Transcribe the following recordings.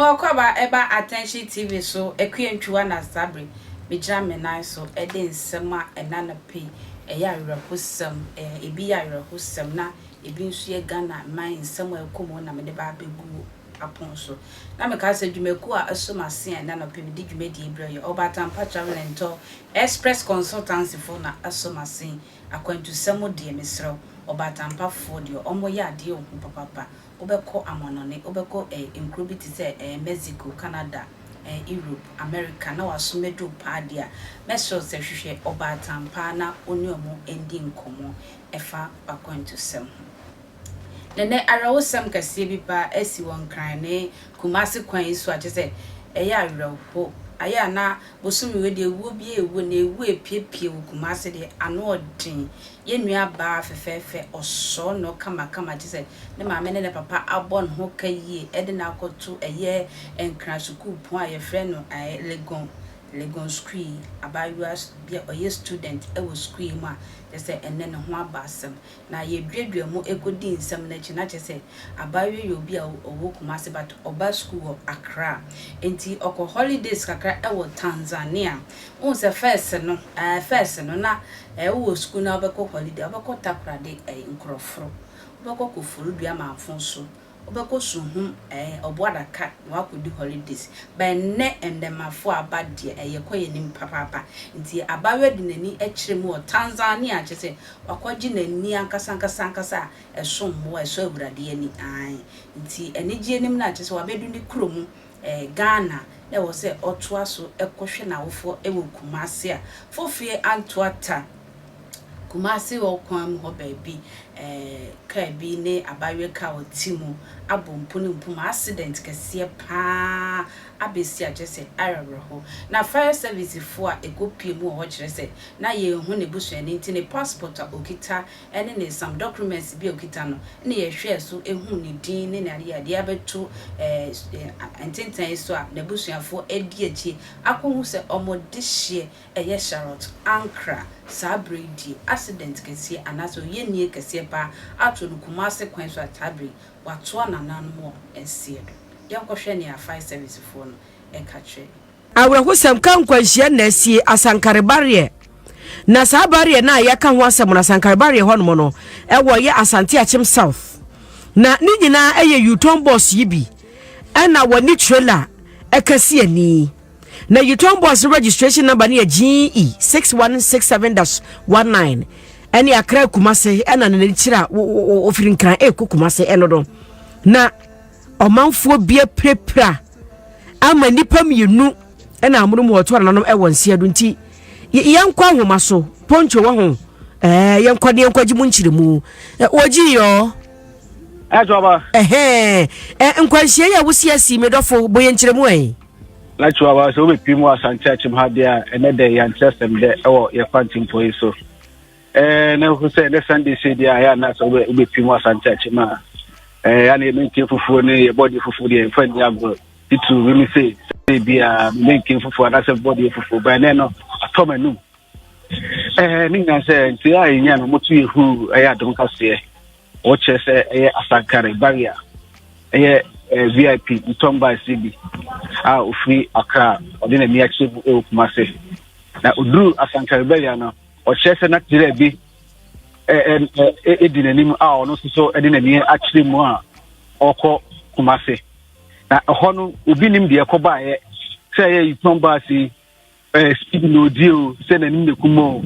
Mewɔ ɛba Attention TV so, Akua Ntwiwa na saa bere megyina me nan so de nsɛm a ɛna no pii ɛyɛ awerɛhosɛm, ebi yɛ awerɛhosɛm na ebi nso yɛ Ghana man nsɛm a ɛkɔ mu na mede ba abɛgu apon so. Na meka sɛ dwumakuo a ɛso m'ase a ɛna no pii mede dwumadie brɛ yɛ Ɔbatampa Travel and Tour Express Consultancy fo na ɛso m'ase. Akwantusɛm deɛ, mesrɛ wo, Ɔbatampafoɔ deɛ, ɔmo yɛ adeɛ wɔ ho papapa. Wobɛkɔ amanɔne, wobɛkɔ nkuro bi te sɛ Mexico, Canada, Europe, America na waso mɛduru paa deɛ a, mɛsrɛ wo sɛ hwehwɛ Ɔbatampa na wo ne ɔmo ndi nkɔmmɔ ɛfa akwantusɛm ho. Nɛnɛ awerɛhosɛm kɛseɛ bi paa asi wɔ Nkran ne Kumase kwan yi so a kyerɛ sɛ ɛyɛ awerɛho. Ayɛ a na bosome wei deɛ, ewuo bi ewu na ewu epiepie wɔ Kumase deɛ, ano ɔden. Yɛn nua baa fɛfɛɛfɛ ɔsɔɔ no kamakama kyerɛ sɛ ne maame ne ne papa abɔ ne ho ka yie ɛde no akɔto ɛyɛ Nkran sukuu pɔn a yɛfrɛ no Legon School yi. Abaayewa bi a ɔyɛ student ɛwɔ school yi mu a kyerɛ sɛ ɛnɛ ne ho aba asɛm na yɛduadua mu ɛkɔdi nsɛm no akyi na kyerɛ sɛ abaayewa yɛ obi a ɔwɔ Kumase but ɔba school wɔ Accra, nti ɔkɔ holidays kakra ɛwɔ Tanzania. Wohu sɛ first no na wowɔ school na wobɛkɔ holiday, wobɛkɔ Takoradi, Nkorɔforo, wobɛkɔ Koforidua Manfo so, wobɛkɔ Suhum, Ɔboadaka na wakɔdi holidays. But nnɛ ndɛmafo aba deɛ, ɛyɛ kɔ yɛ nim papaapa, nti abaayewa de n'ani kyerɛ mu wɔ Tanzania, kyerɛ sɛ wakɔgye n'ani ankasa ankasa ankasa a ɛso mmoa ɛsɔ Awurade ani ae. Nti anigye nim no a kyerɛ sɛ wabɛdu ne kurom Ghana na ɛwɔ sɛ ɔtoa so ɛkɔhwɛ n'awofoɔ ɛwɔ Kumase a fofie antoata Kumase wɔ kwan mu hɔ baabi, kaa bi ne abaayewa kaa ɔte mu abɔ mpo ne mpo mu accident kɛseɛ paa abɛsi a kyerɛ sɛ awerɛho. Na fire service foɔ a ɛkɔpie mu wɔ hɔ kyerɛ sɛ na yɛnhu ne busuani, nti ne passport a okita ɛne ne some documents bi a okita no ne yɛhwɛɛ so ehu ne din ne ne adeɛ adeɛ abɛto ntenten yi so a n'abusuafoɔ adi akyi akɔhu sɛ ɔmo de hyeɛ ɛyɛ Charlotte Ankra. Saa bere yi die accident kɛseɛ anaasɛ oyɛnie kɛseɛ paa ato no Kumase kwan so a saa bere yi watoa nananom wɔ nseɛ do. Yɛnkɔhwɛ nea fire service foɔ no ɛka kyerɛ. Awerɛhosɛm ka nkwanhyia na asie Asankare barrier, na saa barrier no a yɛka ho asɛm no, Asankare barrier hɔnom no ɛwɔ yɛ Asante Akyem South, na ne nyinaa ɛyɛ Yutong bus yi bi ɛna wɔne trailer ɛka si ani. Na Yutong bus registration number no yɛ GE 6167-19, ɛne Akra Kumase ɛna ne kyerɛ a wɔfiri Nkran ɛkɔ Kumase ɛno no, na ɔmanfoɔ bi apirapira ama nnipa mmienu ɛna amono mu wɔto ananom ɛwɔ nseɛ do. Nti yɛnkɔ ahoma so, Poncho wɔ ho, yɛnkɔ ne yɛnkɔgye mu nkyerɛmu wɔgye yɔ. Ɛtɔba. Ɛhɛn, nkwanhyia yi a wosi asi, me dɔfo, bɔ yɛ nkyerɛmu ɛ. Latwa, sɛ wobɛpii mu Asante Akyem ha deɛ a, ɛnɛ dɛ yɛankyerɛ sɛm dɛ ɛwɔ yɛkwa ntempɔ yi so. Na ɛho sɛ ɛnɛ Sunday sɛ deɛ a ɛyɛ ana sɛ wobɛpii mu Asante Akyem a, ɛyɛ ne yɛmentie fufuo ne yɛbɔdeɛ fufuo deɛ yɛmfa nni agorɔ. Titiri mimi sɛ biaa mentie fufuo anaasɛ bɔdeɛ fufuo, bɛn nɛ no atɔ m'anum. Ne nyinaa sɛ nti a yɛnya no moto yɛhu ɛyɛ Adom kaseɛ, wɔkyerɛ sɛ ɛyɛ Asankare barrier, ɛyɛ VIP Yutong bus bi a ofiri Accra ɔde n'ani akyerɛ mu ɛwɔ Kumase, na oduru Asankare barrier no, ɔkyerɛ sɛ na trailer bi ɛdi n'anim a ɔno nso so ɛde n'ani akyerɛ mu a ɔkɔ Kumase, na ɛhɔ no obi nim deɛ ɛkɔ baeɛ sɛ ɛyɛ Yutong bus yi speed na odi o, sɛ n'anim na kum o,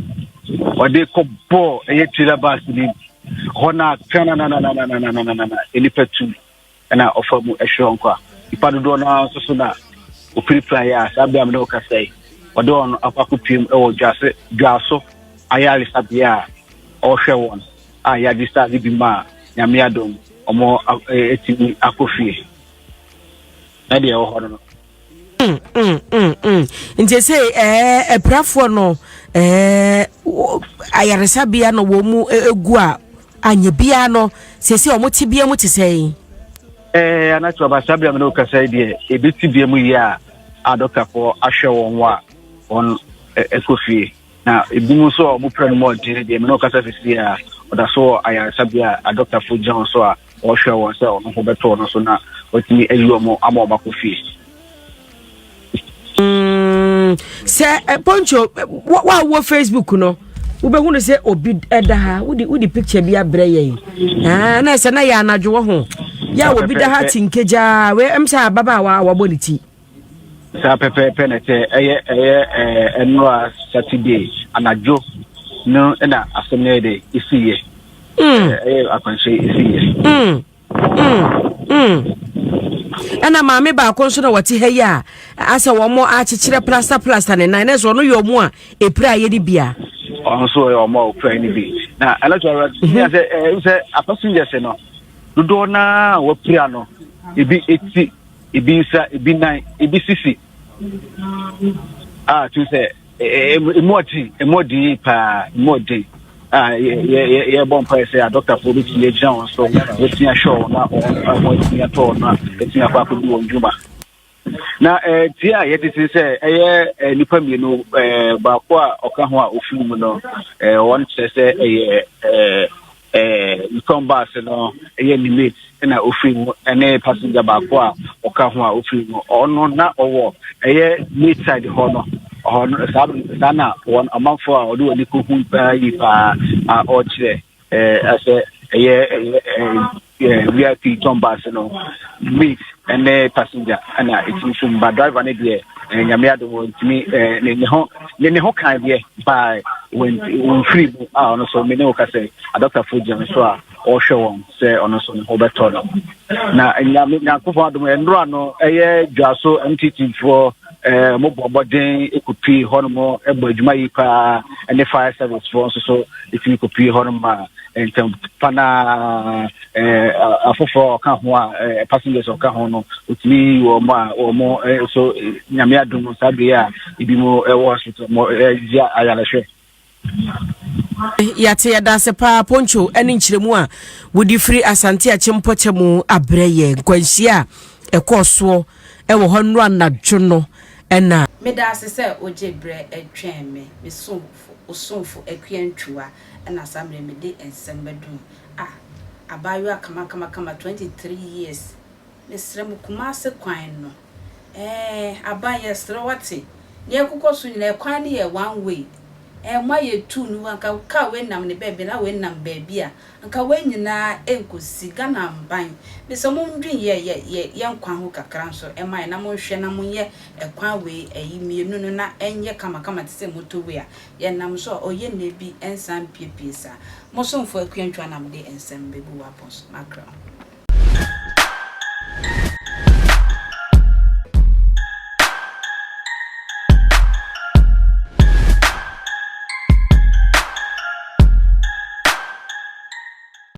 ɔde kɔ bɔɔ ɛyɛ trailer bus ni hɔ na kanananananananana nipa tu ɛna ɔfa mu ɛhwɛ wɔn a nipa dodoɔ naa nso so na opirapira yɛ a saa bere a mene ɔkasa yi ɔde wɔn akɔ akɔpiem ɛwɔ Dwase Dwaso ayaresabea a ɔrehwɛ wɔn a yɛagye saa bi ma a Nyame adom wɔn etumi akɔ fie na deɛ ɛwɔ hɔ no. Nti sɛ apirafoɔ no ayaresabea no wɔn mu egu a anyɛ biara no, sɛsɛ wɔn te bea mu te sɛ yi. Anatɔ aba, saa bere a mene wokasa yi deɛ, ebi te bea mu yie a dɔktafoɔ ahwɛ wɔn a wɔn ɛkɔ fie, na ebi mu nso a wɔn pira no mu ɔden deɛ, mene wokasa sisi a ɔda so wɔ ayaresabea a dɔktafoɔ gyina wɔn so a wɔhwɛ wɔn sɛ ɔno ho bɛtɔ ɔno so na. wɔatumi ayi wɔn ama wɔn akɔ fie. Mm, sɛ eh, poncho eh, wo a wɔ facebook no wobɛhu no sɛ obi da ha wode wode picture bi abrɛ yɛn ah, na ɛsɛ na yɛ anadwo wɔ ho yɛ a obi da ha te nkegyaa wei ɛm sɛ ababaawa a wabɔ ne ti. Saa pɛpɛɛpɛ na ɛtɛ ɛyɛ ɛyɛ ɛɛ ɛnora Saturday anadwo no ɛna asɛm no yɛ de esi yɛ. Hmm. Ɛyɛ akwanhyɛ esi yɛ. Hmm. Hmm. Ɛna maame baako nso na wɔte ha yi a asɛ wɔn akyekyerɛ plasta plasta ne nan na ɛsɛ ɔno yɛ wɔn a epira yɛ ne bi a. Ɔno nso yɛ wɔn a ɔpira ne bi na ɛno kyerɛ sɛ ɛɛ sɛ apasengers no dodoɔ naa wɔpira no ebi eti. Ebi nsa, ebi nan, ebi sisi. A tumi sɛ emu ɔden, emu ɔden yie paa, emu ɔden. A yɛbɔ mpaeɛ sɛ adɔktafoɔ bɛtumi agyina wɔn so, wɔatumi ahwɛ wɔn na wɔn ho atumi atɔ wɔn na atumi akɔ akɔdi wɔn dwuma. Na tie a yɛtete sɛ ɛyɛ nnipa mmienu, baako a ɔka ho a ofiri mu no, wɔn kyerɛ sɛ ɛyɛ Newton bus no yɛ ne mate na ofiri mu ne passenger baako a ɔka ho a ofiri mu. Ɔno na ɔwɔ ɛyɛ mate side hɔ no. Ɔhɔ no saa saa na wɔn amanfoɔ a ɔde wɔn ani kɔhu paa yi paa a ɔrekyerɛ ɛɛ sɛ ɛyɛ ɛyɛ ɛɛ VIP Tom bus no mate ne passenger ɛna ɛtumi so mu ba driver no deɛ nyame adom wɔntumi ne ne ho ne ne ho kan deɛ baa wɔmfiri mu a ɔno so me ne wo ka sɛ adɔktafo gyina so a ɔrehwɛ wɔn sɛ ɔno nso ne ho bɛtɔ no na nyame nyankopɔn adom ɛnora no ɛyɛ dwa so mtt foɔ ɛɛ mo bɔ mmɔden kɔpie hɔnom bɔ adwuma yi paa ne fire service foɔ nso so ɛtumi kɔpie hɔnom a ntɛm pa na ɛɛ afoforɔ ɔka ho a ɛɛ passengers ɔka ho no ɔtumi yi wɔn a wɔn nso nyame adom saa bere a ebi mo ɛwɔ hospital mo ɛgye ayarehwɛ. Yɛate yɛda ase paa Poncho ne nkyerɛmu a wode firi Asante Akyem mpɔtam abrɛ yɛn. Nkwanhyia a ɛkɔɔ soɔ wɔ hɔ nnora anadwo no na. Meda ase sɛ wogye berɛ twɛn me, me somfo, wo somfo Akua Ntwiwa, ɛna saa mmerɛ yi mede nsɛm bɛdom ah, abaayewa kamakamakama 23 years, mesrɛ mo Kumase kwan no, Ɛɛ aban yɛsrɛ wate nea ɛkokɔ so nyinaa ɛkwan no yɛ one way ɛɛ mo ayɛ two no anka car wei nam ne baabi na wei nam baabi a anka wei nyinaa ɛnkosi Ghana aban mesɛ mo ndwen yɛ yɛ yɛ yɛ nkwa ho kakra nso ɛma yɛ na mo nhwɛ na mo nyɛ ɛkwan wei ɛyi mienu no na ɛnyɛ kama kama te sɛ motor way a yɛ nam so a ɔyɛ nɛ bi ɛnsan mpiepie saa mo somfo Akua Ntwa na mede nsɛm bɛgu w'apon so makra.